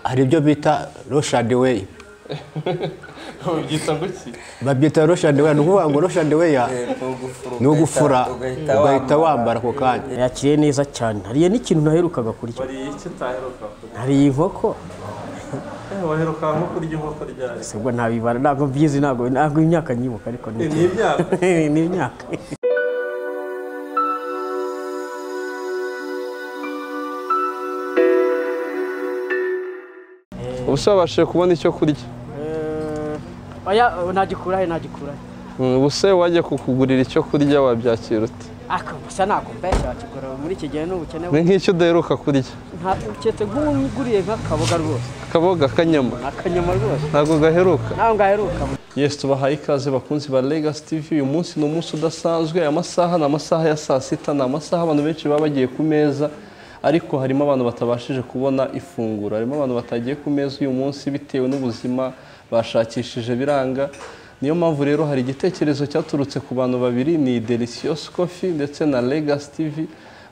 Hari ibyo bita wash and wear. Babyita ngo iki? Babyita wash and wear, ni ukuvuga ngo wash and wear ni ugufura ugahita wambara ako kanya. Yakiriye neza cyane. Hariye n'ikintu naherukaga kurya. Wariye iki utaheruka kurya? Hariye inkoko. Waheruka nko kurya inkoko ryari? Se ubwo ntabibara, ntabwo mbizi, ntabwo imyaka nyibuka, ariko ni imyaka. Ni imyaka. Ubu se wabashije kubona icyo kurya? Oya, nagikura he, nagikura he. Ubu se wajya kukugurira icyo kurya wabyakira ute? Ako gusa ntabwo mbeshya, wakigura muri iki gihe n'ubukene. Ni nk'icyo udaheruka kurya? Uketse nk'uguriye nk'akaboga rwose. Akaboga kanyama? Akanyama rwose. Ntabwo gaheruka? Ntabwo gaheruka. Yes, tubahaye ikaze bakunzi ba Legacy TV. Uyu munsi ni umunsi udasanzwe. Aya masaha ni amasaha ya saa sita, ni amasaha abantu benshi baba bagiye ku meza, ariko harimo abantu batabashije kubona ifunguro, harimo abantu batagiye ku meza uyu munsi bitewe n'ubuzima bashakishije biranga. Niyo mpamvu rero hari igitekerezo cyaturutse ku bantu babiri, ni Delicious Coffee ndetse na Legacy TV.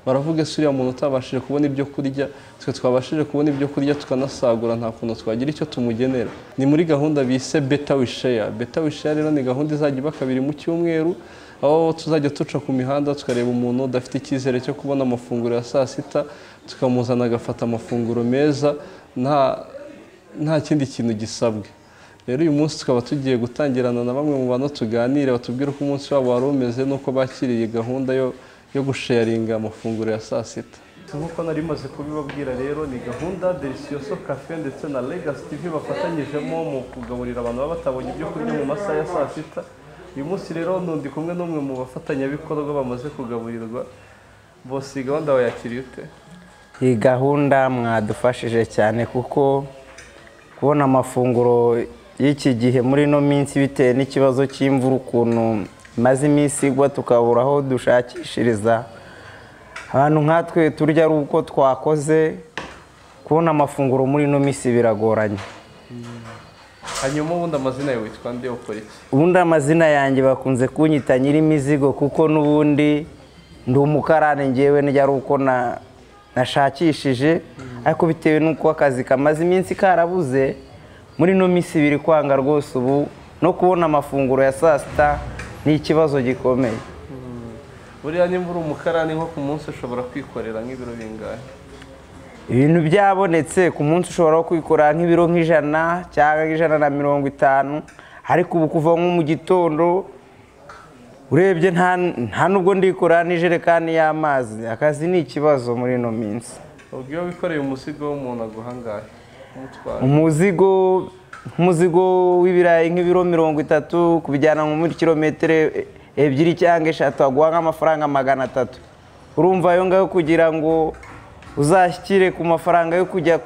Baravuga se uriya muntu utabashije kubona ibyo kurya, twe twabashije kubona ibyo kurya tukanasagura, nta kuntu twagira icyo tumugenera. Ni muri gahunda bise Better We Share. Better We Share rero ni gahunda izajya iba kabiri mu cyumweru, aho tuzajya tuca ku mihanda tukareba umuntu udafite icyizere cyo kubona amafunguro ya saa sita, tukamuzana agafata amafunguro meza nta kindi kintu gisabwe. Rero uyu munsi tukaba tugiye gutangirana na bamwe mu bantu tuganire, batubwire uko umunsi wabo wari umeze n'uko bakiriye gahunda yo gusharinga amafunguro ya saa sita. Nk'uko nari maze kubibabwira rero, ni gahunda Delicious Cafe ndetse na Legacy TV bafatanyijemo mu kugaburira abantu baba batabonye ibyo kurya mu masaha ya saa sita. Uyu munsi rero ndi kumwe n'umwe mu bafatanyabikorwa bamaze kugaburirwa. Bose, gahunda wayakiriye ute? Iyi gahunda mwadufashije cyane, kuko kubona amafunguro y'iki gihe muri ino minsi bitewe n'ikibazo cy'imvura ukuntu imaze iminsi igwa tukabura aho dushakishiriza, abantu nkatwe turya ari uko twakoze, kubona amafunguro muri ino minsi biragoranye. Hanyuma ubundi amazina yawe witwa nde, ukora iki? Ubundi amazina yanjye bakunze kunyita Nyirimizigo, kuko n'ubundi ndi umukarani, ngewe njya ari uko nashakishije, ariko bitewe n'uko akazi kamaze iminsi karabuze muri ino minsi biri kwanga rwose. Ubu no kubona amafunguro ya saa sita ni ikibazo gikomeye. Buriya nimba uri umukarani, nko ku munsi ushobora kwikorera nk'ibiro bingahe? Ibintu byabonetse ku munsi ushobora kwikorera nk'ibiro nk'ijana cyangwa 150, ariko ubu kuva nko mu gitondo urebye nta nubwo ndikora n'ijerekani y'amazi. Akazi ni ikibazo muri ino minsi. Ubwo iyo wikoreye umuzigo w'umuntu aguha angahe? Umuzigo w'ibirayi nk'ibiro 30 kubijyana nko muri kilometero 2 cyangwa 3 aguha nk'amafaranga 300. Urumva ayo ngayo kugira ngo uzashyikire ku mafaranga yo kujya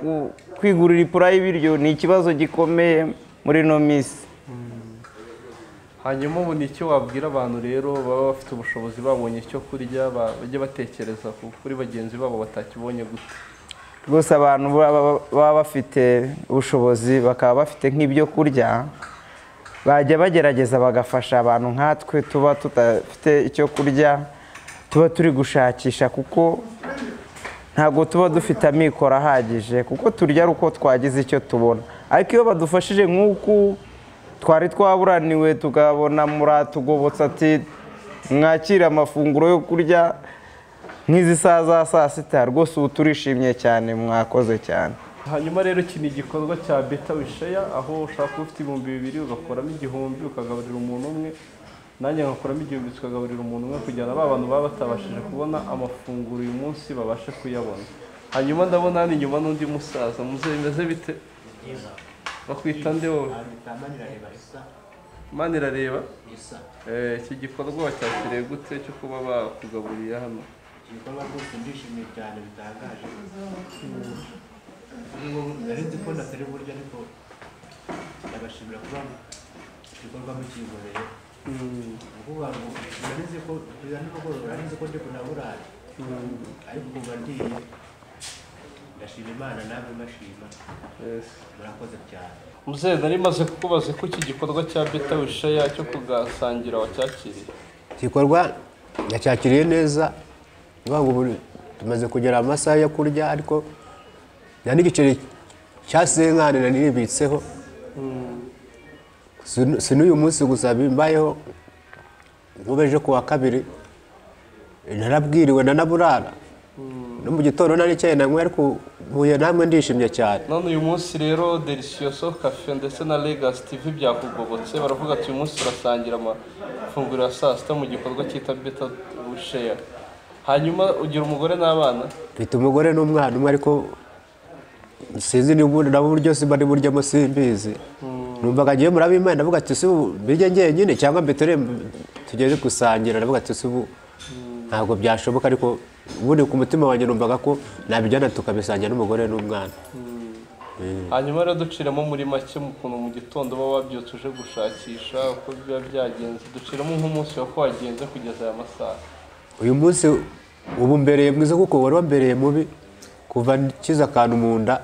kwigurira ipura y'ibiryo ni ikibazo gikomeye muri ino minsi. Hanyuma ubu ni icyo wabwira abantu rero baba bafite ubushobozi babonye icyo kurya, bajye batekereza kuri bagenzi babo batakibonye gute? Rwose abantu baba bafite ubushobozi bakaba bafite nk'ibyo kurya, bajya bagerageza bagafasha abantu nkatwe tuba tudafite icyo kurya, tuba turi gushakisha, kuko ntabwo tuba dufite amikoro ahagije, kuko turya ari uko twagize icyo tubona. Ariko iyo badufashije nk'uku twari twaburaniwe tukabona muratugobotsa ati mwakire amafunguro yo kurya nk'izi saha za saa sita, rwose ubu turishimye cyane, mwakoze cyane. Hanyuma rero iki ni igikorwa cya Better We Share, aho ushaka kuba ufite 2000 ugakuramo 1000 ukagaburira umuntu umwe, nanjye ngakuramo 1000 tukagaburira umuntu umwe, kugira ngo ba bantu baba batabashije kubona amafunguro uyu munsi babashe kuyabona. Hanyuma ndabona hano inyuma n'undi musaza. Muzehe, bimeze bite? Bakwita nde wowe? Manirareba Iki gikorwa wacyakiriye gute cyo kuba bakugaburiye hano? Igikorwa rwose ndishimiye cyane bitangaje. Nari nzi ko natari burya, ariko ndabashimira kuba igikorwa mukingoreye. Ukuvuga ngo nari nzi ko kugeza nimugoroba nari nzi ko ndi kunaburara, ariko kuva ndiye ndashima Imana namwe mbashima. Murakoze cyane. Muzehe, nari maze kukubaza ko iki gikorwa cya Better We Share cyo kugasangira wacyakiriye. Igikorwa nacyakiriye neza, tumaze kugera amasaha yo kurya, ariko nta n'igiceri cyasenkane nibitseho. Si n'uyu munsi gusa bimbayeho, nkubeje ku wa kabiri narabwiriwe nanaburara no mu gitondo nari cyaye nanywe, ariko mpuye namwe ndishimye cyane. None uyu munsi rero Delicioso Cafe ndetse na Legacy TV byakugobotse, baravuga ati uyu munsi turasangira amafunguro ya saa sita mu gikorwa cyita Better Share. Hanyuma ugira umugore n'abana? Mfite umugore n'umwana umwe, ariko sinzi niba nabo uburyo simba ari buryamo simbizi. Numvaga ngiye murabimana, ndavuga ati si ubu mbirye njyenyine cyangwa mbitere tugeze gusangira, ndavuga ati si ubu ntabwo byashoboka, ariko ubundi ku mutima wanjye numvaga ko nabijyana tukabisangira n'umugore n'umwana. Hanyuma rero duciremo muri make mu kuntu mu gitondo uba wabyutse uje gushakisha uko biba byagenze, duciremo nk'umunsi wa ko wagenze kugeza aya masaha. Uyu munsi ubu mbereye mwiza kuko wari wambereye mubi kuva nkiza akantu mu nda,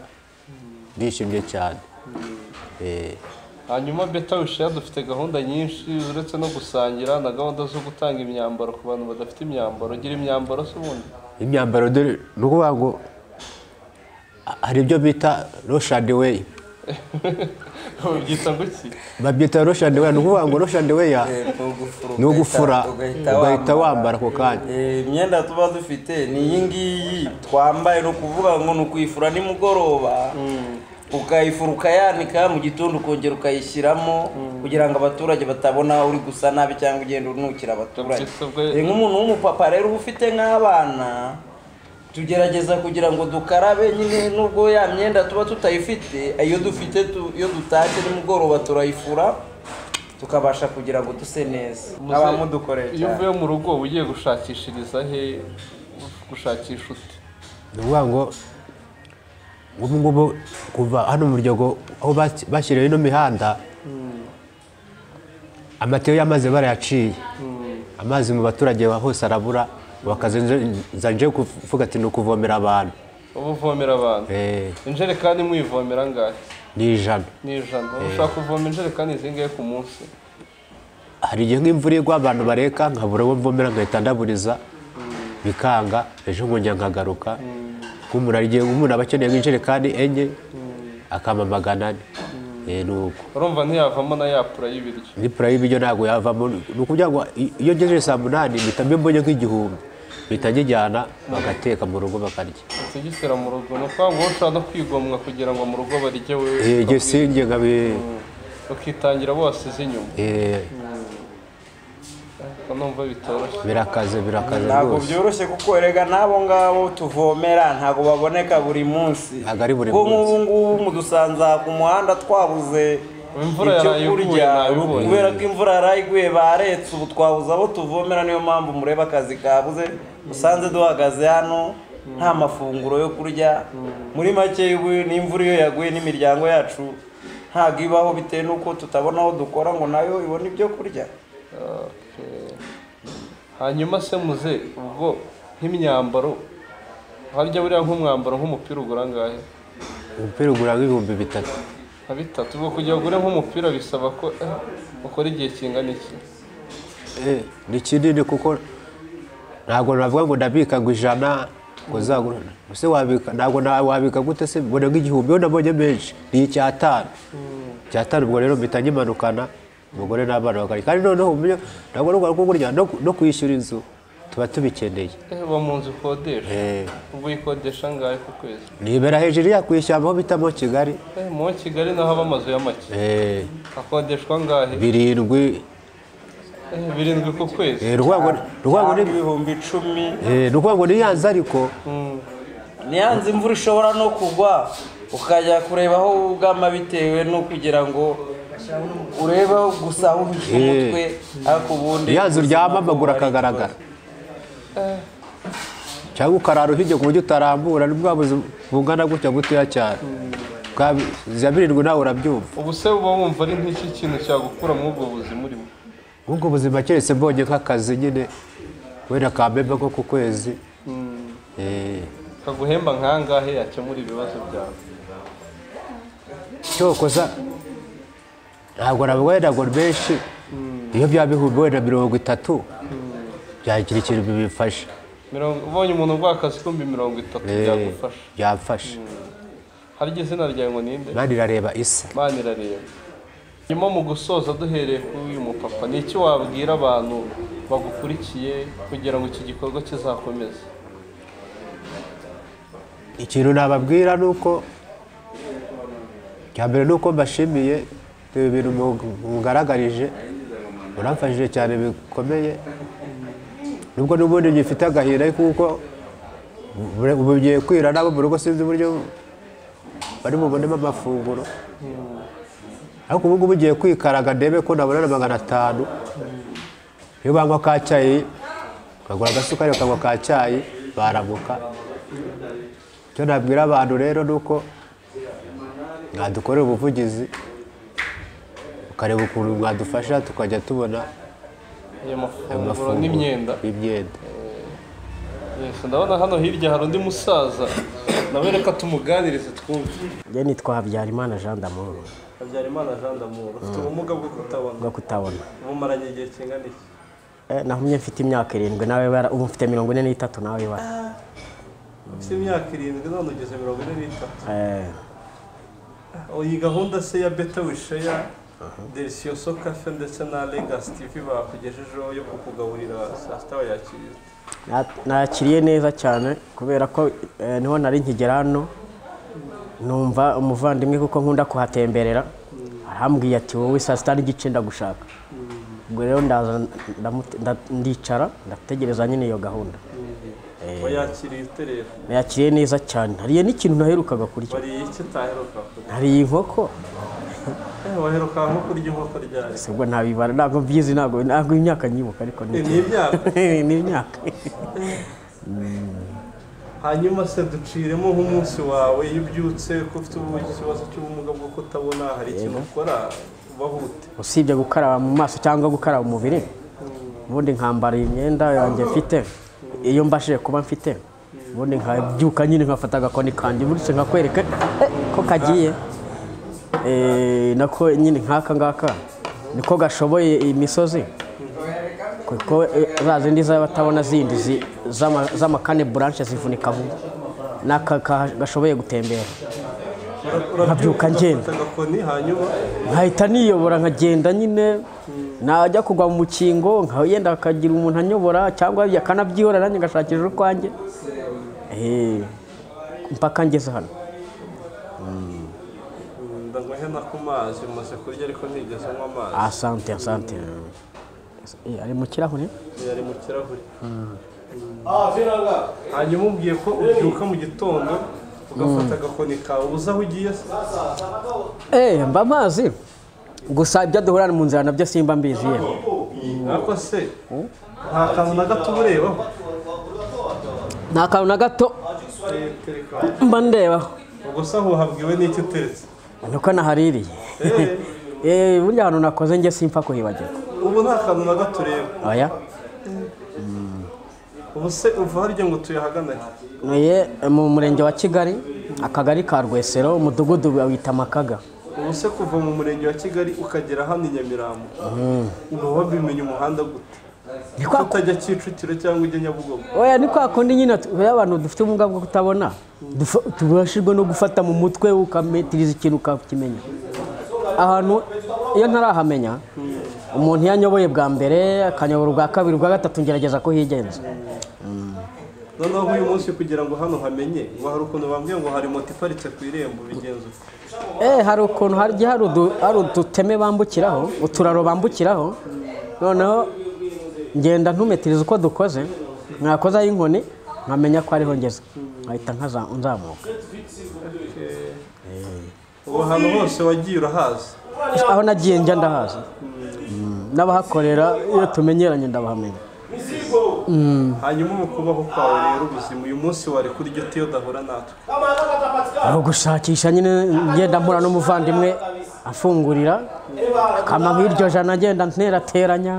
ndishimye cyane. Hanyuma Better Share dufite gahunda nyinshi uretse no gusangira na gahunda zo gutanga imyambaro ku bantu badafite imyambaro. Gira imyambaro se ubundi? Imyambaro dore ni ukuvuga ngo hari ibyo bita roshadi weya. Babyita ngo iki? Babyita roshadi weya, ni ukuvuga ngo roshadi weya ni ugufura ugahita wambara ako kanya. Imyenda tuba dufite ni iyi ngiyi twambaye, ni ukuvuga ngo ni ukuyifura nimugoroba, ukayifura ukayanika, mu gitondo ukongera ukayishyiramo kugira ngo abaturage batabona uri gusa nabi cyangwa ugenda unukira abaturage. Nk'umuntu w'umupapa rero uba ufite nk'abana, tugerageza kugira ngo dukarabe nyine, nubwo ya myenda tuba tutayifite, iyo dufite iyo dutashye nimugoroba turayifura tukabasha kugira ngo duse neza. Abamudukoreye iyo uvuye mu rugo ugiye gushakishiriza he, gushakisha ute? Ni ukuvuga ngo ubu ngubu kuva hano mu Biryogo aho bashyiriyeho ino mihanda, amatiyo y'amazi barayaciye, amazi mu baturage hose arabura, bakaza nje kuvuga ati ni ukuvomera abantu. Ubuvomera abantu? Injerekani muyivomera angahe? Ni 100. Ni 100. Ushaka kuvoma injerekani zingahe ku munsi? Hari igihe nk'imvura igwa abantu bareka nkabura uwo mvomera nkahita ndaburiza bikanga, ejo nkongera nkagaruka. Nk'umuntu umuntu aba akeneye nk'injerekani 4 akama 400. Nuko urumva ntiyavamo na ya pura y'ibiryo. Ni pura y'ibiryo ntabwo yavamo, ni ukuvuga ngo iyo ngejeje saa 8 mpita mbonye nk'igihumbi, mpita njyana bagateka mu rugo bakarya. Utegesera mu rugo, ni ukuvuga ngo ushobora no kwigomwa kugira ngo mu rugo barye wewe. Jye sinjye nkabi ukitangira bo wasize inyuma. Numva bitoroshye. Birakaze birakaze rwose. Ntabwo byoroshye kuko erega n'abo ngabo tuvomera ntabwo baboneka buri munsi. Ntabwo ari buri munsi. Nk'ubu ngubu mudusanza ku muhanda twabuze imvura ibyo kurya, kubera ko imvura yarayiguye baretse, ubu twabuze abo tuvomera, niyo mpamvu mureba akazi kabuze. Usanze duhagaze hano nta mafunguro yo kurya. Muri make ubu n'imvura iyo yaguye n'imiryango yacu ntabwo ibaho bitewe n'uko tutabona aho dukora ngo nayo ibone ibyo kurya. Hanyuma se muze ubwo nk'imyambaro harya buriya nk'umwambaro nk'umupira ugura angahe? Umupira ugura nk'ibihumbi 3. Nka 3. Ubwo kugira ugure nk'umupira bisaba ko ukora igihe kingana iki? Ni kinini kuko ntabwo navuga ngo ndabika ngo 100 ngo zagura. Ese wabika ntabwo wabika gute se mbona nk'igihumbi iyo nabonye menshi ni 5. 5 ubwo rero mpita nyimanukana umugore n'abana bakarya. Kandi noneho ntabwo ari uko kurya no kwishyura inzu tuba tubikeneye. Uba mu nzu ukodesha? Ubwo uyikodesha angahe ku kwezi? Nibera hejuru ya ku ishyamba aho bita mo Kigali. Mo Kigali naho haba amazu ya make. Akodeshwa angahe? 7. 7 ku kwezi. Ni ni 10,000. Ni ukuvuga ngo ni yanze, ariko ni yanze imvura ishobora no kugwa ukajya kureba aho wugama bitewe no kugira ngo ureba gusa aho uhisha umutwe, ariko ubundi yanze uryama amaguru akagaragara cyangwa ukarara uhijye ku buryo utarambura, ni bwa buzima bungana gutya gutoya cyane. Za 7 nawe urabyumva. Ubu se uba wumva ari nk'iki kintu cyagukura muri ubwo buzima urimo? Ubwo buzima keretse mbonye nk'akazi nyine wenda kambemba nko ku kwezi. Kaguhemba nkangahe yakemura ibibazo byawe? Cyokoza ntabwo navuga wenda ngo benshi, iyo byaba ibihumbi wenda 30 byagira ikintu bibifasha. Ubonye umuntu uguha akazi k'ibihumbi 30 byagufasha? Byamfasha. Hari izina ryawe ngo ninde? Manirareba Isa. Manirareba. Nyuma mu gusoza duhereye kuri uyu mupapa, ni iki wabwira abantu bagukurikiye kugira ngo iki gikorwa kizakomeze? Ikintu nababwira nuko cya mbere nuko mbashimiye ibi bintu mugaragarije, muramfashije cyane bikomeye, nubwo n'ubundi ngifite agahinda kuko ubu bigiye kwira nabo mu rugo sinzi uburyo bari bubonemo amafunguro, ariko ubu ngubu ngiye kwikaraga ndebe ko nabona na 500. Iyo banywa ka cyayi bakagura agasukari bakanywa ka cyayi baramuka. Icyo nabwira abantu rero nuko mwadukorera ubuvugizi, ukareba ukuntu mwadufasha tukajya tubona ayo mafunguro n'imyenda. Yes, ndabona hano hirya hari undi musaza nawe reka tumuganirize twumve. Njye nitwa Habyarimana Jean d'Amour. Habyarimana Jean d'Amour, ufite ubumuga bwo kutabona? Bwo kutabona. Ubumaranye igihe kingana iki? Nahumye mfite imyaka 7 nawe ubu mfite 43 nawe bara. Ufite imyaka 7 none ugeze 43. Iyi gahunda se ya Better We Share, Delicioso Cafe ndetse na Legacy TV bakugejejeho yo kukugaburira saa sita wayakiriye? Nakiriye neza cyane kubera ko niho nari nkigera hano numva umuvandimwe kuko nkunda kuhatemberera arambwiye ati wowe saa sita n'igice ndagushaka. Ubwo rero ndaza ndicara ndategereza nyine iyo gahunda. Wayakiriye ute rero? Nakiriye neza cyane. Hariye n'ikintu naherukaga kurya. Wariye iki utaheruka kurya? Hariye inkoko. Waheruka nko kurya inkoko ryari? Ubwo ntabibara ntabwo mbizi, ntabwo imyaka nyibuka ariko ni imyaka. Ni imyaka. Hanyuma se duciremo nk'umunsi wawe iyo ubyutse ko ufite ikibazo cy'ubumuga bwo kutabona, hari ikintu ukora ubahute? Usibye gukaraba mu maso cyangwa gukaraba umubiri, ubundi nkambara imyenda yanjye mfite iyo mbashije kuba mfite, ubundi nkabyuka nyine nkafata agakoni kanjye buretse nkakwereka ko kagiye nako nyine nk'aka ngaka niko gashoboye imisozi, kuko za zindi z'abatabona zindi z'amakane branche zivunika vuba, n'aka gashoboye gutembera. Nkabyuka ngenda nkahita niyobora nkagenda nyine, najya kugwa mu mukingo nkagenda akagira umuntu anyobora cyangwa akanabyihora nanjye ngashakisha ukwanjye mpaka ngeze hano. Ndanywa ku mazi maze kurya ariko ntigeze nywa amazi. Asante asante. Ari mu kirahure? Ari mu kirahure. Hanyuma umbwiye ko ubyuka mu gitondo ugafata agakoni kawe, uza aho ugiye se? Mba amazi gusa ibyo duhurana mu nzira nabyo simba mbizi yewe. Ariko se nta kantu na gato uba urebaho? Nta kantu na gato mba ndebaho. Ubwo se aho uhabwiwe n'icyo uteretse? Nuko nahaririye. Burya ahantu nakoze njye simpfa kuhibagirwa. Ubu nta kantu na gato ureba? Oya. Ubu se uva harya ngo tuyahagana he? Ntuye mu murenge wa Kigali, akagari ka Rwesero, umudugudu bawita Makaga. Ubu se kuva mu murenge wa Kigali ukagera hano i Nyamirambo, uba wabimenya umuhanda gute? Utajya Kicukiro cyangwa ujya Nyabugogo? Oya, ni kwa kundi nyine abantu dufite ubumuga bwo kutabona tubashirwe no gufata mu mutwe ukametiriza ikintu ukakimenya. Ahantu iyo ntarahamenya umuntu yanyoboye bwa mbere akanyobora ubwa kabiri ubwa gatatu ngerageza kuhigenza. Noneho uyu munsi kugira ngo hano hamenye ngo hari ukuntu bambwiye ngo hari moto iparitse ku irembo, bigenza ute? Hari ukuntu hari uduteme bambukiraho, uturaro bambukiraho, noneho ngenda ntumetiriza uko dukoze, mwakozaho inkoni nkamenya ko ariho ngeze, nkahita nzamuka. Ubu ahantu hose wagiye urahazi? Aho nagiye njya ndahazi, n'abahakorera iyo tumenyeranye ndabahamenya. Hanyuma mu kubaho kwawe rero ubuzima uyu munsi wari kurya ute iyo udahura natwe? Aho gushakisha nyine ngenda mpura n'umuvandimwe afungurira akampa nk'iryo jana ngenda nterateranya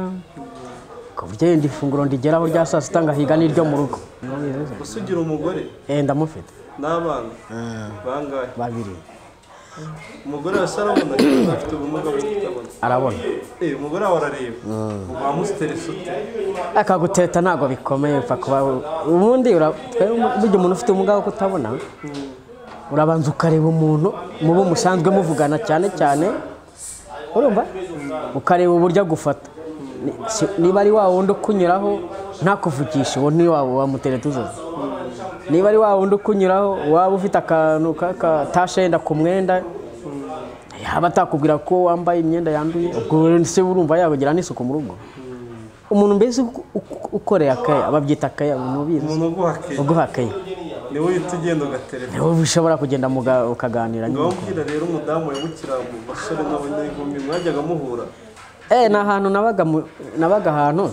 ku buryo yenda ifunguro ndigeraho rya saa sita ngahiga n'iryo mu rugo. Usugira umugore? Ndamufite. N'abana? Bangahe? Babiri. Umugore wese arabona afite ubumuga bwo kutabona? Arabona. Umugore wawe arareba? Wamusteresa ute? Akaguteta ntabwo bikomeye, upfa kuba ubundi burya umuntu ufite ubumuga bwo kutabona Urabanza ukareba umuntu mubo musanzwe muvugana cyane cyane, urumva ukareba uburyo agufata. Niba ari wa wundi ukunyuraho ntakuvugisha, uwo ni wamutereta uzoza. Niba ari wa wundi ukunyuraho waba ufite akantu katashe yenda ku mwenda, yaba atakubwira ko wambaye imyenda yanduye, ubwo se urumva yabagira n'isuku mu rugo. Umuntu mbese ukoreye akaya, babyita akaya, umuntu uguha akaya niwe uhita ugenda ugatereta, niwe ushobora kugenda ukaganira. Ngambwira rero umudamu wabukira mu basore n'inkumi mwajyaga muhura? Ni ahantu nabaga ahantu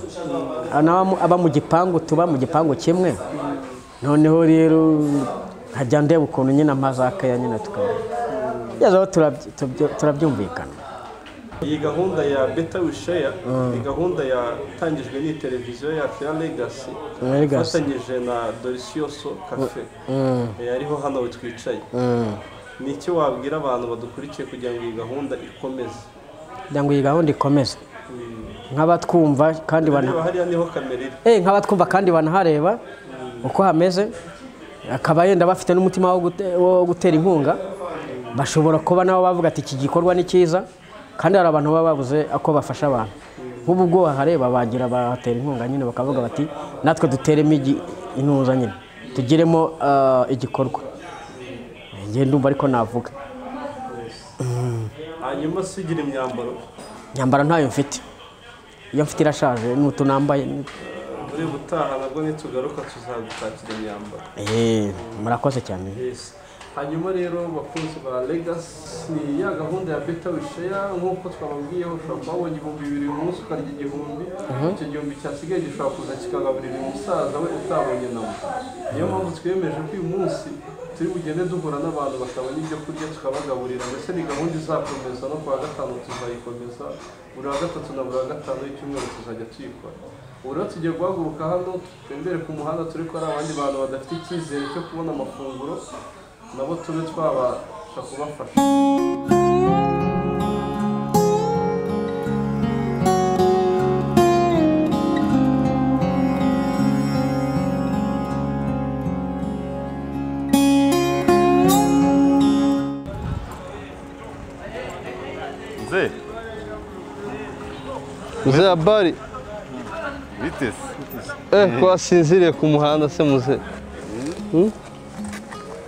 aba mu gipangu, tuba mu gipangu kimwe. Noneho rero nkajya ndeba ukuntu nyine amazi akaya nyine tukagezaho turabyumvikana. Iyi gahunda ya Better We Share ni gahunda yatangijwe ni televiziyo yacu ya Legacy ifatanyije na Delicioso Cafe ariho hano twicaye. Ni iki wabwira abantu badukurikiye kugira ngo iyi gahunda ikomeze? Kugira ngo iyi gahunda ikomeze, nk'abatwumva kandi hariya niho kamera iri, nk'abatwumva kandi banahareba uko hameze, akaba yenda bafite n'umutima wo gutera inkunga, bashobora kuba nabo bavuga ati iki gikorwa ni cyiza. Kandi hari abantu baba babuze ako bafasha abantu, nk'ubu ubwo bahareba bagira batera inkunga nyine, bakavuga bati natwe duteremo intuza nyine tugiremo igikorwa. Njye ndumva ariko navuga. Hanyuma sigira imyambaro? Imyambaro ntayo mfite, iyo mfite irashaje n'utu nambaye. Muri gutaha nabwo nitugaruka tuzagushakira imyambaro. Murakoze cyane. Hanyuma rero bakunzi ba Legacy, ni ya gahunda ya Better We Share nk'uko twababwiye, ushobora kuba wabonye 2000 uyu munsi ukarya 1000, icyo 1000 cyasigaye gishobora kuza kikagaburira umusaza we utabonye nawe. Niyo mpamvu twiyemeje ko uyu munsi turi bugende duhura n'abantu batabona ibyo kurya tukabagaburira, ndetse ni gahunda izakomeza no kuwa gatanu tuzayikomeza, buri wa gatatu na buri wa gatanu y'icyumweru tuzajya tuyikora. Ubu rero tugiye guhaguruka hano tutembere ku muhanda, turi ko hari abandi bantu badafite icyizere cyo kubona amafunguro, nabo tube twabasha kubafasha. Mzee habari? Vitesi. Ko wasinziriye ku muhanda se mzee?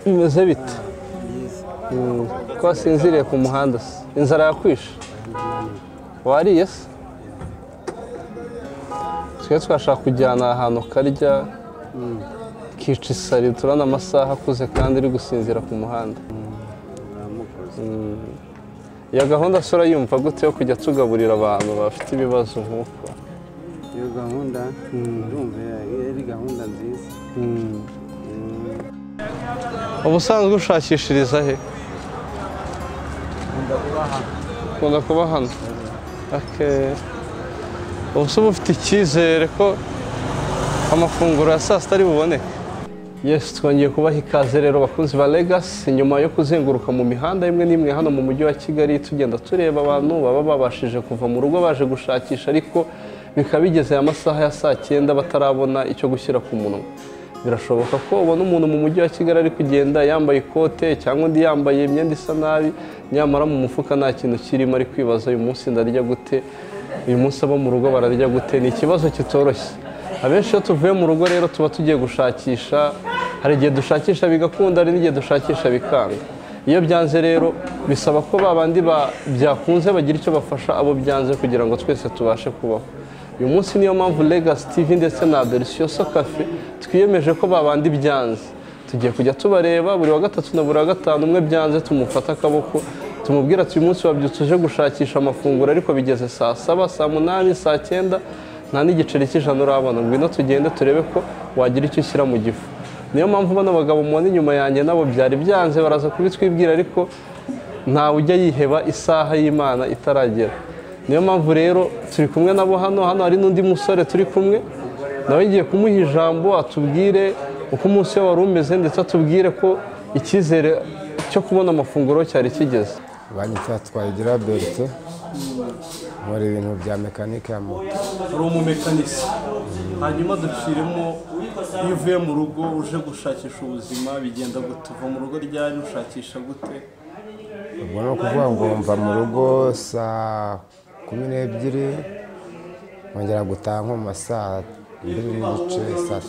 Bimeze bite? Ko wasinziriye ku muhanda se? Inzara yakwishe? Wariye se? Twe twashaka kujyana ahantu karya kica isari, turana amasaha akuze kandi uri gusinzira ku muhanda. Iyo gahunda sura yumva gute yo kujya tugaburira abantu bafite ibibazo nk'uko? Iyo gahunda ndumva ari gahunda nziza. Ubusanzwe ushakishiriza he? Ukunda kuba hano. Okay. Ubu ufite icyizere ko amafunguro ya saa sita ari buboneke? Yes, twongeye kubaha ikaze rero bakunzi ba Legacy, nyuma yo kuzenguruka mu mihanda imwe n'imwe hano mu mujyi wa Kigali tugenda tureba abantu baba babashije kuva mu rugo baje gushakisha, ariko bikaba bigeze amasaha ya saa 9 batarabona icyo gushyira ku munwa. Birashoboka ko ubona umuntu mu mujyi wa Kigali ari kugenda yambaye ikote cyangwa undi yambaye imyenda isa nabi, nyamara mu mufuka nta kintu kirimo, ari kwibaza uyu munsi ndarya gute, uyu munsi abo mu rugo bararya gute. Ni ikibazo kitoroshye. Abenshi iyo tuvuye mu rugo rero tuba tugiye gushakisha, hari igihe dushakisha bigakunda, hari n'igihe dushakisha bikanga. Iyo byanze rero bisaba ko babandi byakunze bagira icyo bafasha abo byanze kugira ngo twese tubashe kubaho. Uyu munsi niyo mpamvu Legacy TV ndetse na Delicioso Cafe twiyemeje ko babandi byanze tugiye kujya tubareba buri wa gatatu na buri wa gatanu, umwe byanze tumufata akaboko tumubwira ati uyu munsi wabyutse uje gushakisha amafunguro ariko bigeze saa 7, saa 8, saa 9 nta n'igiceri cy'ijana urabona, ngwino tugende turebe ko wagira icyo ushyira mu gifu. Niyo mpamvu bano bagabo mubona inyuma yanjye nabo byari byanze, baraza kubitwibwira, ariko ntawe ujya yiheba isaha y'Imana itaragera. Niyo mpamvu rero turi kumwe nabo hano, hano hari n'undi musore turi kumwe nawe, ngiye kumuha ijambo atubwire uko umunsi we wari umeze, ndetse atubwire ko icyizere cyo kubona amafunguro cyari kigeze. Banyita Twayigira Bertin, nkora ibintu bya mekanike ya moto. Uri umumekanisi, hanyuma duciremo Iyo uvuye mu rugo uje gushakisha ubuzima bigenda gute? Uva mu rugo ryari, ushakisha gute? Ubwo ni ukuvuga ngo mva mu rugo saa 12, nkongera gutaha nko mu ma saa 2:30, saa 3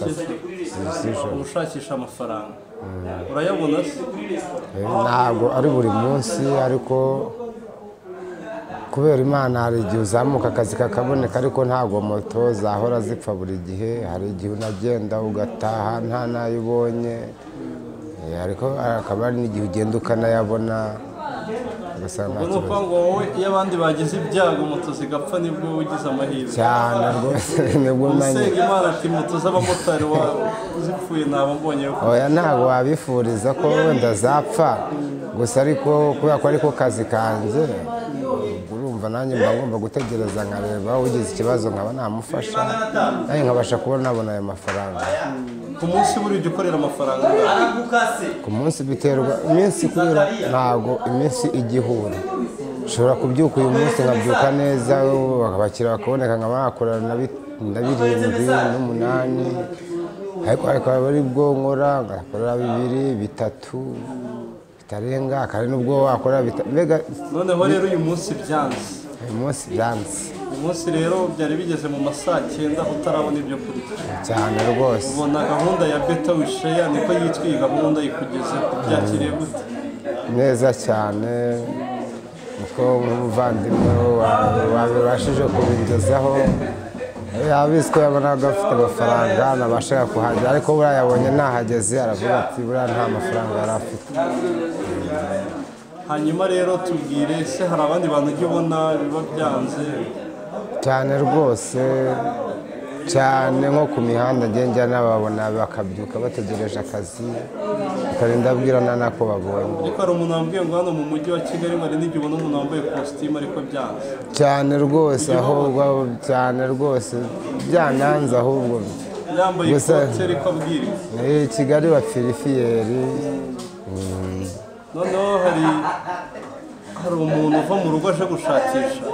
z'ijoro. Ushakisha amafaranga urayabona se? Ntabwo ari buri munsi, ariko kubera Imana hari igihe uzamuka akazi kakaboneka, ariko ntabwo moto zahora zipfa buri gihe. Hari igihe unagenda ugataha nta nayo ubonye, ariko akaba ari n'igihe ugenda ukanayabona. Ubwo ni ukuvuga ngo wowe iyo abandi bagize ibyago moto zigapfa nibwo ugize amahirwe cyane rwose, nibwo usenga Imana ati moto z'abamotari zipfuye naba mbonye. Oya, ntabwo wabifuriza ko wenda zapfa gusa, ariko kubera ko ariko kazi kanjye, urumva nanjye mba ngomba gutegereza nkareba ugize ikibazo nkaba namufasha, nanjye nkabasha kubona nabona ayo mafaranga. Ku munsi buri ujya ukorera amafaranga? Ku munsi biterwa iminsi, kubera ntabwo iminsi igihura. Nshobora kubyuka uyu munsi nkabyuka neza, abakiriya bakaboneka nkaba nakorera na 7 n'8, ariko akaba ari bwo nkora ngakorera 2 3 bitarenga, akaba nubwo wakora mbega. Noneho rero uyu munsi byanze. Uyu munsi byanze. Uyu munsi rero byari bigeze mu ma saa 9 utarabona ibyo kurya. Cyane rwose. Ubona gahunda ya Better We Share, niko yitwa iyi gahunda, ikugeze byakiriye gute? Neza cyane, kuko nk'umuvandimwe wabibashije kubingezaho, yabizi ko yabonaga afite amafaranga nabashaga kuhagera, ariko buriya yabonye nahageze aravuga ati buriya nta mafaranga yari afite. Hanyuma rero tubwire se, hari abandi bantu ujya ubona biba byanze? Cyane rwose, cyane nko ku mihanda njya nababona bakabyuka bategereje akazi, bakarinda abwirana nako babonye. Ariko hari umuntu wambwiye ngo hano mu mujyi wa Kigali hari n'igihe ubona umuntu wambaye kositimu ariko byanze. Cyane rwose, ahubwo cyane rwose byananze, ahubwo yambaye ikote ariko abwiriwe. Kigali bapfirifiyeri. Noneho hari umuntu uva mu rugo aje gushakisha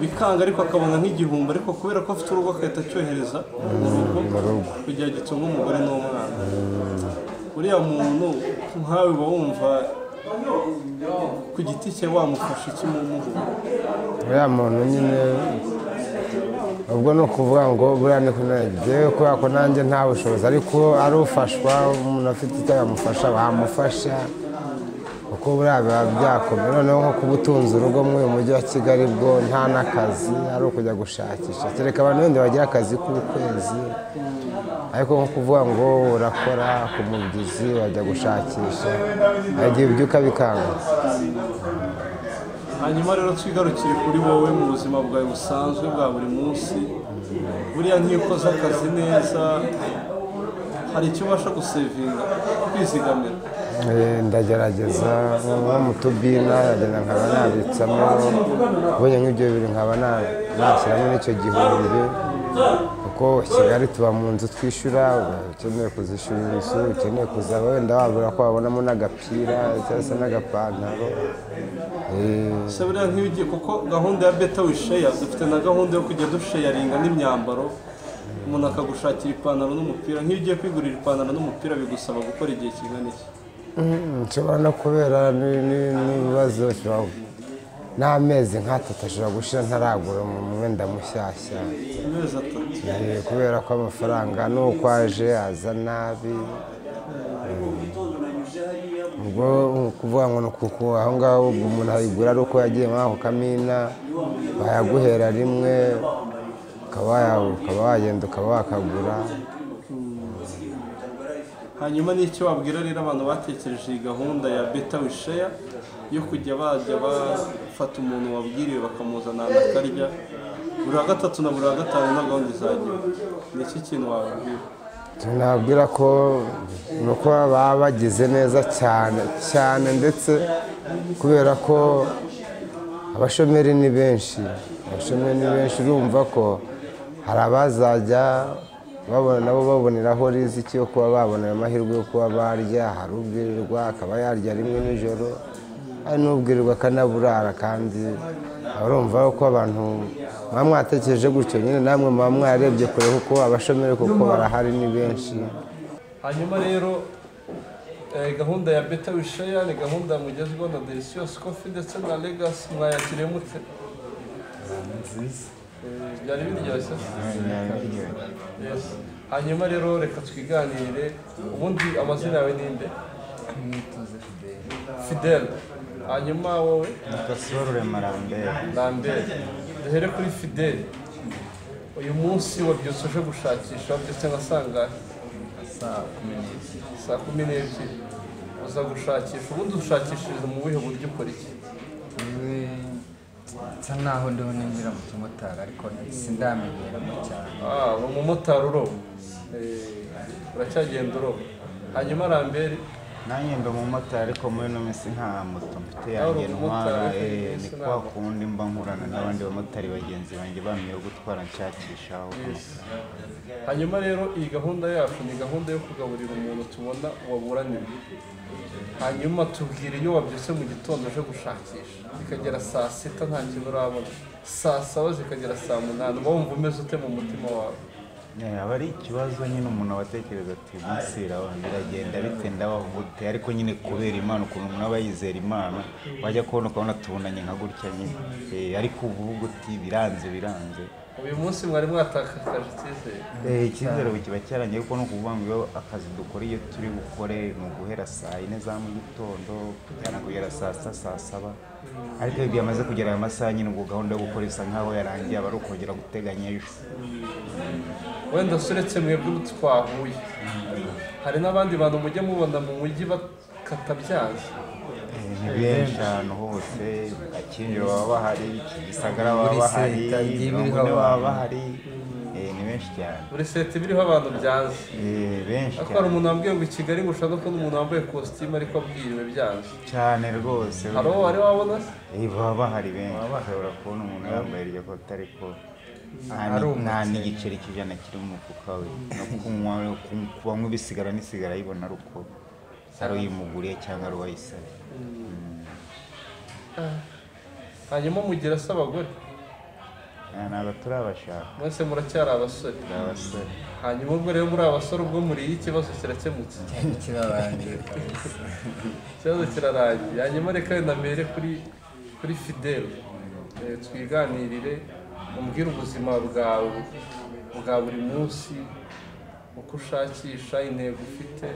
bikanga, ariko akabona nk'igihumbi, ariko kubera ko afite urugo agahita acyohereza mu rugo kugira gitunge umugore n'umwana. Uriya muntu nkawe uba wumva ku giti cye wamufasha iki mu muhu? Uriya muntu nyine ubwo ni ukuvuga ngo buriya ni kubera ko nanjye nta bushobozi, ariko ari ufashwa, umuntu afite icyo yamufasha bamufasha, kuko buriya biba byakomeye. Noneho nko kuba utunze urugo muri uyu mujyi wa Kigali bwo nta n'akazi, ari ukujya gushakisha, kereka abantu wenda bagira akazi k'ukwezi, ariko nko kuvuga ngo urakora ku mubyizi wajya gushakisha, hari igihe ubyuka bikanga. Hanyuma rero twigarukire kuri wowe mu buzima bwawe busanzwe bwa buri munsi, buriya nk'iyo ukoze akazi neza hari icyo ubasha gusevinga, kwizigamira? Ndagerageza nko mu tubina ndagenda nkaba nabitsamo, ubonye nk'ibyo bibiri nkaba nashyiramo n'icyo gihumbi, kuko Kigali tuba mu nzu twishyura, ukeneye kuzishyura inzu, ukeneye kuzaba wenda wabura ko wabonamo n'agapira cyangwa se n'agapantaro. Se buriya nk'iyo ugiye, kuko gahunda ya Better We Share dufite na gahunda yo kujya dusharinga n'imyambaro, umuntu akagushakira ipantaro n'umupira. Nk'iyo ugiye kwigurira ipantaro n'umupira bigusaba gukora igihe kingana iki? Nshobora no kubera n'ibibazo n'amezi nk'atatu ashobora gushira ntaragura umwenda mushyashya. Amezi 3? Kubera ko amafaranga nuko aje aza nabi. Ubwo kuvuga ngo kuko aho ngaho umuntu ayigura ari uko yagiye muri ako kamina, bayaguhera rimwe ukaba wagenda ukaba wakagura. Hanyuma n'icyo wabwira rero abantu batekereje iyi gahunda ya Better We Share yo kujya bajya bafata umuntu wabwiriwe bakamuzana akarya buri wa gatatu na buri wa gatanu na gahunda izajya, ni iki kintu wababwira? Nabwira ko nuko baba bagize neza cyane cyane, ndetse kubera ko abashomeri ni benshi, abashomeri ni benshi, urumva ko hari abazajya babona nabo baboneraho riziki yo kuba babona amahirwe yo kuba barya. Hari ubwirirwa akaba yarya rimwe nijoro, hari n'ubwirirwa akanaburara, kandi urumva ko abantu Muba mwatekereje gutyo nyine, namwe muba mwarebye kure kuko abashomeri kuko barahari ni benshi. Hanyuma rero gahunda ya Better We Share ni gahunda mugezweho na Delicious Coffee ndetse na Legacy, mwayakiriye mute? Byari biryoshye. Yes. Hanyuma rero reka twiganire. Ubundi amazina yawe ni nde? Fidel. Hanyuma wowe? Nitwa Lambert. Lambert. Duhere kuri Fidel. Uyu munsi wabyutse uje gushakisha, wabyutse nka sangahe? Saa 12. Saa 12. Uza gushakisha. Ubundi ushakishiriza mu buhe buryo, ukora iki? Nsa naho ndiho ninjira mu kimotari ariko sindamenyeramo cyane. Ah, umumotari uroba. Uracyagenda uroba. Hanyuma Lambert? Nanjye ndi umumotari ariko muri ino minsi nta moto mfite yanjye ntwara, ni kwa kundi mba nkurana n'abandi bamotari bagenzi banjye bamye gutwara nshakisha. Hanyuma rero iyi gahunda yacu ni gahunda yo kugaburira umuntu tubona waburaniwe. Hanyuma tubwire iyo wabyutse mu gitondo uje gushakisha zikagera saa 6 nta kintu urabona, saa 7 zikagera saa 8, uba wumva umeze ute mu mutima wawe? Aba ari ikibazo nyine, umuntu aba atekereza ati umunsi biragenda bite, ndabaho gute? Ariko nyine kubera Imana, ukuntu umuntu aba yizera Imana, wajya kubona ukabona tubonanye nka gutya nyine, ariko ubu uti biranze biranze. Uyu munsi mwari mwatakaje icyizere? Icyizere ubu kiba cyarangiye, kuko ni ukuvuga ngo iyo akazi dukora iyo turi bukore ni uguhera saa 4 za mu gitondo kujyana kugera saa 6 saa 7, ariko iyo byamaze kugera aya masaha nyine ubwo gahunda yo gukora isa nkaho yarangiye, aba ari ukongera guteganya ejo. Wenda uretse mwebwe twahuye, hari n'abandi bantu mujya mubona mu mujyi bakata byanze? Ni benshi ahantu hose, Gakinjiro baba bahari, Gisagara baba bahari, Mirongo baba bahari, ni benshi cyane. Buri seta biriho abantu byanze. Benshi cyane. Ariko hari umuntu wambwiye ngo i Kigali ngo ushaka kubona umuntu wambaye kositimu ariko abwiriwe byanze. Cyane rwose. Hari uwo wari wabona se? Baba bahari benshi. Ushobora kubona umuntu yambaye iryo kote ariko nta n'igiceri cy'ijana kiri mu mufuka we, no kunywa kubanywa ibisigara n'isigara ayibona ari uko ari uyimuguriye cyangwa ari uwayisabye. Hanyuma mugira se abagore? Ntabwo turabashaka. Mwese muracyari abasore? Turi abasore. Hanyuma ubwo rero muri abasore ubwo muriye ikibazo kirakemutse? Kirarangiye kabisa. Ikibazo kirarangiye. Hanyuma reka wenda mbere kuri Fidel, twiganirire, umbwire ubuzima bwawe bwa buri munsi, uko ushakisha, intego ufite.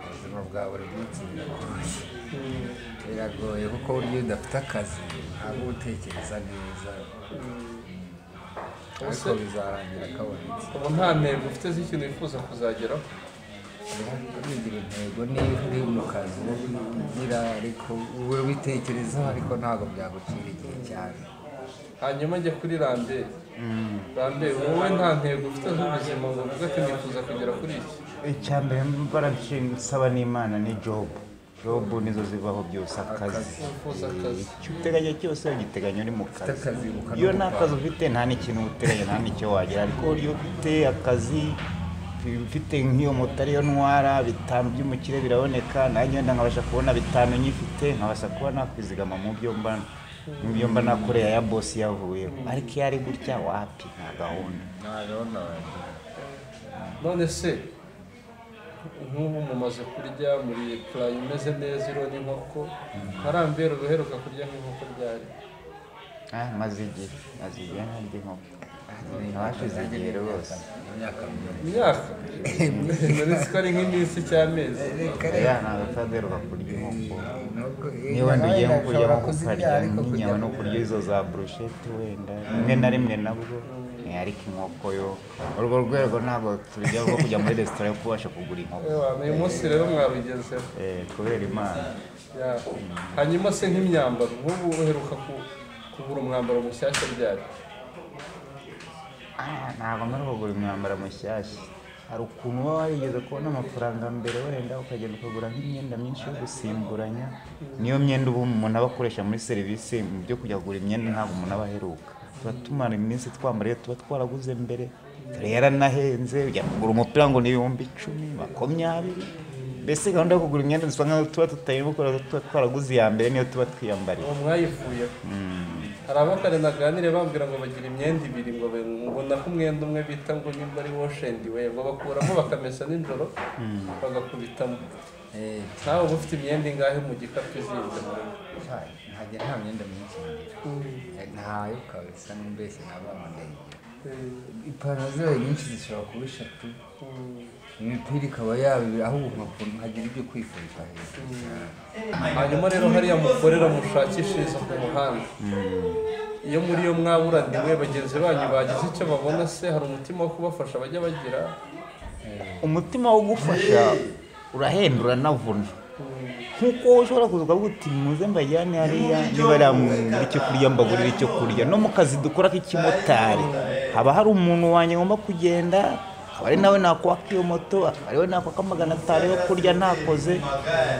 Ubuzima bwa buri munsi biragoye. Biragoye kuko burya iyo udafite akazi ntabwo utekereza neza, ariko bizarangira kabonetse. Ubu nta ntego ufite z'ikintu wifuza kuzageraho? Urigira intego niba uri mu kazi ugira, ariko wowe witekerezaho, ariko ntabwo byagucira igihe cyane. Hanyuma njya kuri Lambert. Lambert, wowe nta ntego ufite z'ubuzima ngo uvuge ati nifuza kugera kuri iki? Icya mbere nsaba n'Imana ni jobu. Jobu nizo zivaho byose, akazi. Icyo uteganya cyose ugiteganya uri mu kazi. Iyo nta kazi ufite nta n'ikintu uteganya, nta n'icyo wagira, ariko iyo ufite akazi, mfite nk'iyo moto ariyo ntwara, 5 by'umukire biraboneka, nanjye wenda nkabasha kubona 5 nyifite, nkabasha kuba nakwizigama mu byo mba nakoreye ya bosi yavuyeho. Ariko iyo ari gutya wapi, nta gahunda. None se nk'ubu mumaze kurya muri purayi imeze neza iriho n'inkoko, nka Lambert uheruka kurya nk'inkoko ryari? Maze igihe ntarya inkoko. Hashize igihe rwose. Imyaka? Nari ko ari nk'iminsi cy'amezi. Ntabwo tutaheruka kurya inkoko. Niba wenda ugiye nko kurya nko ukarya nk'inyama no kurya izo za burushete wenda rimwe na rimwe nabwo, ariko inkoko yo urwo rwego ntabwo turya rwo kujya muri resitora yo kubasha kugura inkoko. Uyu munsi rero mwabigezeho. Kubera Imana. Hanyuma se nk'imyambaro, nk'ubu uheruka kugura umwambaro mushyashya ryari? Ntabwo mperuka kugura imyambaro mushyashya. Hari ukuntu uba warigeze kubona amafaranga mbere wenda ukagenda ukagura nk'imyenda myinshi yo gusimburanya, niyo myenda ubu umuntu aba akoresha muri serivisi mu byo kujya kugura imyenda ntabwo umuntu aba aheruka. Tuba tumara iminsi twambara iyo tuba twaraguze mbere, dore yaranahenze, ujya kugura umupira ngo ni 10,000, 20,000, mbese gahunda yo kugura imyenda dusa nkaho tuba tutayirimo kubera tuba twaraguze iya mbere niyo tuba twiyambariye. Ubu mwayivuyeho. Hari abo kare naganire bambwira ngo bagira imyenda ibiri, ngo ngo nako umwenda umwe bita ngo nimba ari wash and wear, ngo bakuramo bakamesa nijoro bagakubitamo. Nawe uba ufite imyenda ingahe mu gikapu izinze mu rugo? Ntajya, nta myenda myinshi ngira, ntayo kabisa, n'umbese nabana ndayigira. Ipantaro zibaye nyinshi zishobora kuba eshatu, imipira ikaba yaba ibiri, ahubwo nkagira ibyo kwifubika hejuru. Hanyuma rero hariya mukorera mushakishiriza ku muhanda, iyo muri yo mwaburaniwe, bagenzi banyu bagize icyo babona se, hari umutima wo kubafasha bajya bagira? Umutima wo gufasha urahenda, uranavuna. Nk'uko ushobora kuza ukavuga uti muze mbajyane hariya, niba ari muri icyo kurya mbagurira icyo kurya. No mu kazi dukora k'ikimotari haba hari umuntu wanjye ngomba kugenda, akaba ari nawe nakwaka iyo moto, akaba ari we nakwaka 500 yo kurya ntakoze.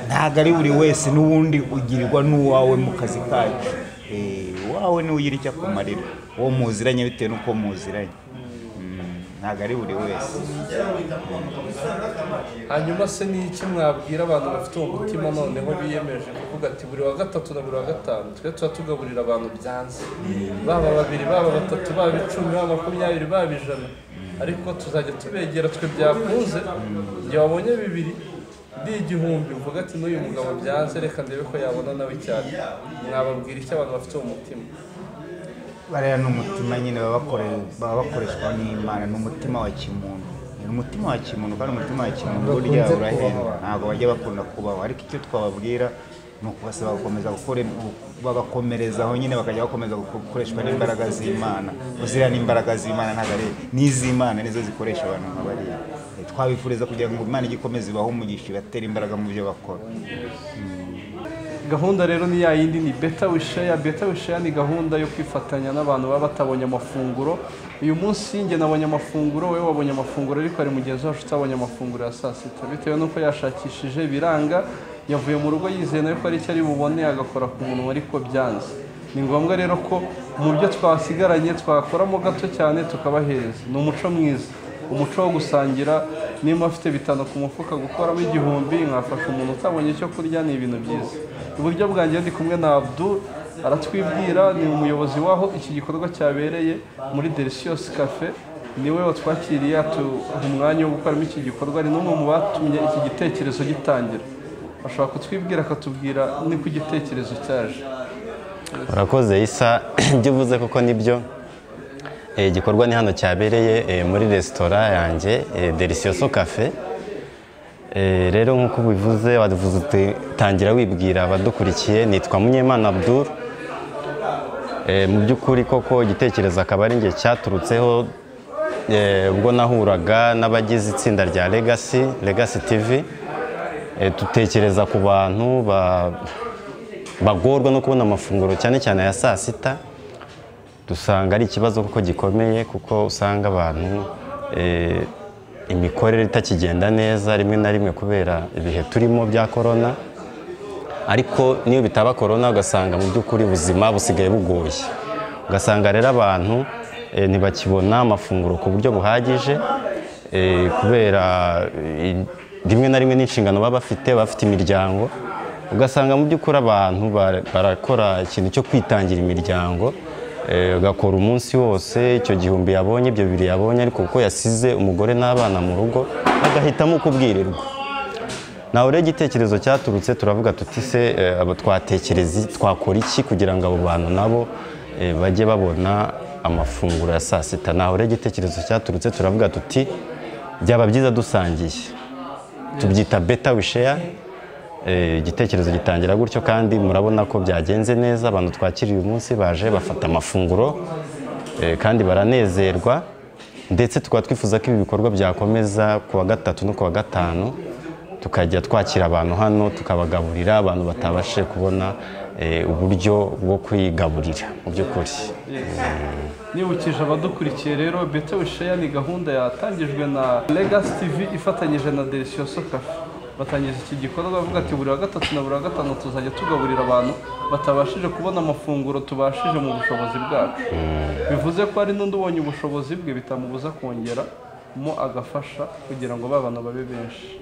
Ntabwo ari buri wese, n'ubundi ugirirwa n'uwawe mu kazi kacu. Uwawe niwe ugira icyo akumarira, uwo muziranye, bitewe n'uko muziranye. Ntabwo ari buri wese. Hanyuma se ni iki mwabwira abantu bafite uwo mutima noneho biyemeje kuvuga ati buri wa gatatu na buri wa gatanu twe tuba tugaburira abantu byanze, baba babiri, baba batatu, baba 10, baba 20, baba 100, ariko tuzajya tubegera twe byakunze, igihe wabonye bibiri ndi 1000 uvuga ati n'uyu mugabo byanze, reka ndebe ko yabona nawe cyane. Mwababwira icyo abantu bafite uwo mutima? Bariya ni umutima nyine baba bakoreshwa n'Imana, ni umutima wa kimuntu, ni umutima wa kimuntu, kandi umutima wa kimuntu burya urahenda, ntabwo bajya bakunda kubaho. Ariko icyo twababwira ni ukubasaba gukomeza gukora, bagakomereza aho nyine, bakajya bakomeza gukoreshwa n'imbaraga z'Imana. Uzira n'imbaraga z'Imana, ntabwo ari n'iz'Imana nizo zikoresha abantu nka bariya. Twabifuriza kugira ngo Imana igikomeze ibahe umugisha, ibatere imbaraga mu byo bakora. Gahunda rero ni ya yindi, ni Better We Share. Better We Share ni gahunda yo kwifatanya n'abantu baba batabonye amafunguro. Uyu munsi njye nabonye amafunguro, wowe wabonye amafunguro, ariko hari mugenzi wacu utabonye amafunguro ya saa sita bitewe n'uko yashakishije biranga, yavuye mu rugo yizeye nawe ko ari icyo ari bubone agakora ku munwa, ariko byanze. Ni ngombwa rero ko mu byo twasigaranye twakoramo gato cyane tukabahereza. Ni umuco mwiza, umuco wo gusangira. Niba afite 5 ku mufuka gukoramo 1000 nkafasha umuntu utabonye icyo kurya, ni ibintu byiza. Iburyo bwanjye ndi kumwe na Abdul, aratwibwira, ni umuyobozi waho iki gikorwa cyabereye muri Delicious Cafe, niwe watwakiriye atuha umwanya wo gukoramo iki gikorwa, ni n'umwe mu batumye iki gitekerezo gitangira. Ashobora kutwibwira akatubwira niko igitekerezo cyaje. Urakoze Isa, ibyo uvuze koko nibyo. Igikorwa ni hano cyabereye muri resitora yanjye Delicious Cafe. Rero nk'uko ubivuze, waduvuze uti tangira wibwira abadukurikiye, nitwa Munyemana Abdul. Mu by'ukuri koko igitekerezo akaba ari njye cyaturutseho, ubwo nahuraga n'abagize itsinda rya Legacy TV, dutekereza ku bantu bagorwa no kubona amafunguro cyane cyane ya saa sita. Dusanga ari ikibazo kuko gikomeye, kuko usanga abantu imikorere itakigenda neza rimwe na rimwe kubera ibihe turimo bya corona. Ariko niyo bitaba corona ugasanga mu by'ukuri ubuzima busigaye bugoye, ugasanga rero abantu ntibakibona amafunguro ku buryo buhagije, kubera rimwe na rimwe n'inshingano baba bafite imiryango. Ugasanga mu by'ukuri abantu barakora ikintu cyo kwitangira imiryango, ugakora umunsi wose icyo 1000 yabonye, ibyo 2 yabonye, ariko kuko yasize umugore n'abana mu rugo agahitamo kubwirirwa. Nawe rero igitekerezo cyaturutse, turavuga tuti se abo twatekereza twakora iki kugira ngo abo bantu nabo bajye babona amafunguro ya saa sita. Nawe rero igitekerezo cyaturutse, turavuga tuti byaba byiza dusangiye, tubyita Better We Share. Igitekerezo gitangira gutyo, kandi murabona ko byagenze neza. Abantu twakiriye uyu munsi baje bafata amafunguro kandi baranezerwa, ndetse tukaba twifuza ko ibi bikorwa byakomeza ku wa gatatu no ku wa gatanu, tukajya twakira abantu hano tukabagaburira, abantu batabashije kubona uburyo bwo kwigaburira mu by'ukuri. Nibukije abadukurikiye rero, Better We Share ni gahunda yatangijwe na Legacy TV ifatanyije na Delicious Cafe. Batangiza iki gikorwa bavuga ati buri wa gatatu na buri wa gatanu tuzajya tugaburira abantu batabashije kubona amafunguro tubashije mu bushobozi bwacu. Bivuze ko hari n'undi ubonye ubushobozi bwe bitamubuza kongera mo agafasha kugira ngo babana babe benshi.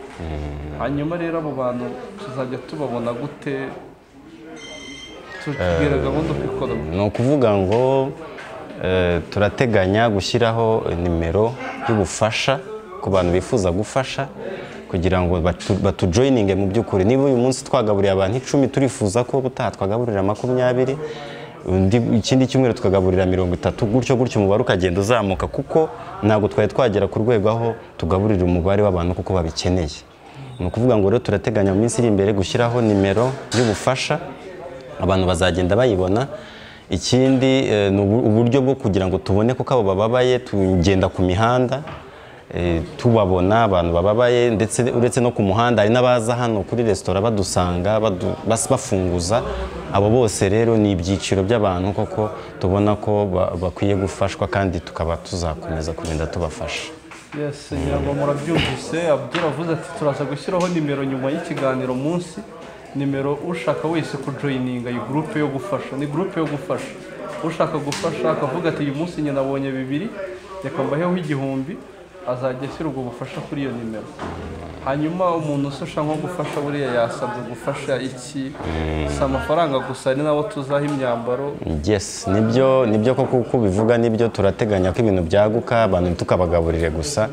Hanyuma rero abo bantu tuzajya tubabona gute? Tubwira gahunda uko ikorwa. Ni ukuvuga ngo turateganya gushyiraho nimero y'ubufasha ku bantu bifuza gufasha kugira ngo batujoyininge. Mu by'ukuri, niba uyu munsi twagaburiye abantu 10, turifuza ko ubutaha twagaburira 20, ikindi cyumweru tukagaburira 30, gutyo gutyo umubare ukagenda uzamuka, kuko ntabwo twari twagera ku rwego aho tugaburira umubare w'abantu kuko babikeneye. Ni ukuvuga ngo rero turateganya mu minsi iri imbere gushyiraho nimero y'ubufasha, abantu bazagenda bayibona. Ikindi ni uburyo bwo kugira ngo tubone kuko abo bababaye, tugenda ku mihanda tubabona abantu bababaye, ndetse uretse no ku muhanda hari n'abaza hano kuri resitora badusanga bafunguza. Abo bose rero ni ibyiciro by'abantu koko tubona ko bakwiye gufashwa, kandi tukaba tuzakomeza kugenda tubafasha. Yes, ngira ngo murabyumvise. Abdul avuze ati turaza gushyiraho nimero nyuma y'ikiganiro munsi, nimero ushaka wese kujoyininga iyi groupe yo gufasha. Ni groupe yo gufasha, ushaka gufasha akavuga ati uyu munsi nyina nabonye 2, reka mbaheho 1000, azajya ashyira ubwo bufasha kuri iyo nimero. Hanyuma umuntu usha nko gufasha buriya yasabwe gufasha iki? Si amafaranga gusa, ni nabo tuzaha imyambaro. Yes, nibyo koko uko ubivuga nibyo. Turateganya ko ibintu byaguka, abantu tukabagaburire gusa,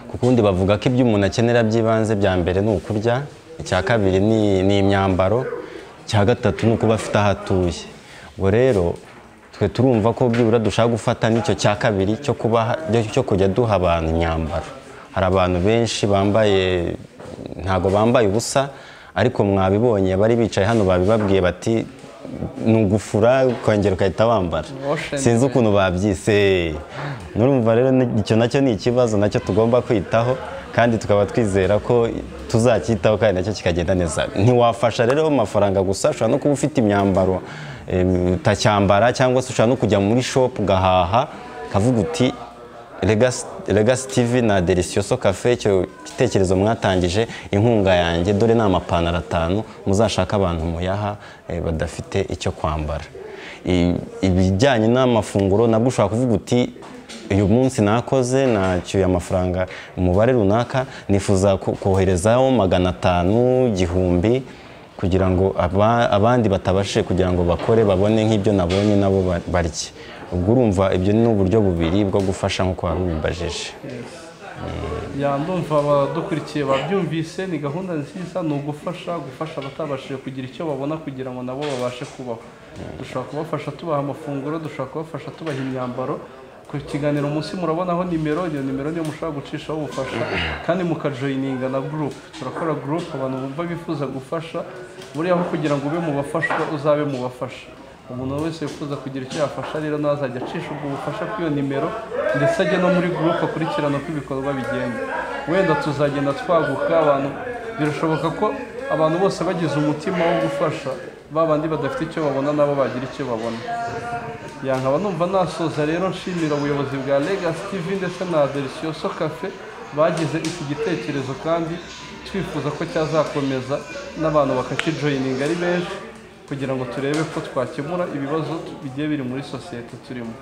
kuko ubundi bavuga ko ibyo umuntu akenera by'ibanze bya mbere ni ukurya, icya kabiri ni imyambaro, icya gatatu ni ukuba afite aho atuye. Ubwo rero twe turumva ko byibura dushaka gufata n'icyo cya kabiri cyo kujya duha abantu imyambaro. Hari abantu benshi bambaye, ntago bambaye ubusa, ariko mwabibonye bari bicaye hano babibabwiye bati ni ugufura ukongera ugahita wambara, sinzi ukuntu babyise. Nurumva rero icyo nacyo ni ikibazo nacyo tugomba kwitaho, kandi tukaba twizera ko tuzacyitaho kandi nacyo kikagenda neza. Ntiwafasha rero amafaranga gusa, ushobora no kuba ufite imyambaro utacyambara, cyangwa se ushobora no kujya muri shop ugahaha ukavuga uti Legacy TV na Delicioso Cafe, icyo gitekerezo mwatangije, inkunga yanjye dore ni amapantaro 5, muzashaka abantu muyaha badafite icyo kwambara. Ibijyanye n'amafunguro nabwo ushobora kuvuga uti uyu munsi nakoze nacyuye amafaranga umubare runaka, nifuza koherezaho 500, 1000, kugira ngo abandi batabashije kugira ngo bakore babone nk'ibyo nabonye nabo barye. Ubwo urumva ibyo ni uburyo bubiri bwo gufasha nk'uko wari ubimbajije. Ya, ndumva abadukurikiye babyumvise, ni gahunda nziza, ni ugufasha abatabashije kugira icyo babona kugira ngo nabo babashe kubaho. Dushobora kubafasha tubaha amafunguro, dushobora kubafasha tubaha imyambaro. Ku kiganiro munsi murabonaho nimero, iyo nimero niyo mushobora gucishaho ubufasha, kandi mukajoyininga na group. Turakora group abantu bumva bifuza gufasha, buriya aho kugira ngo ube mu bafashwa uzabe mu bafasha. Umuntu wese wifuza kugira icyo yafasha rero nazajya acisha ubwo bufasha kuri iyo nimero, ndetse ajye no muri group akurikirana uko ibikorwa bigenda. Wenda tuzagenda twaguka abantu, birashoboka ko abantu bose bagize umutima wo gufasha, babandi badafite icyo babona nabo bagira icyo babona. Ya, nkaba numva nasoza rero nshimira ubuyobozi bwa Legacy TV ndetse na Delicioso Cafe bagize iki gitekerezo, kandi twifuza ko cyazakomeza n'abantu bakakijoyininga ari benshi, kugira ngo turebe ko twakemura ibibazo bigiye biri muri sosiyete turimo.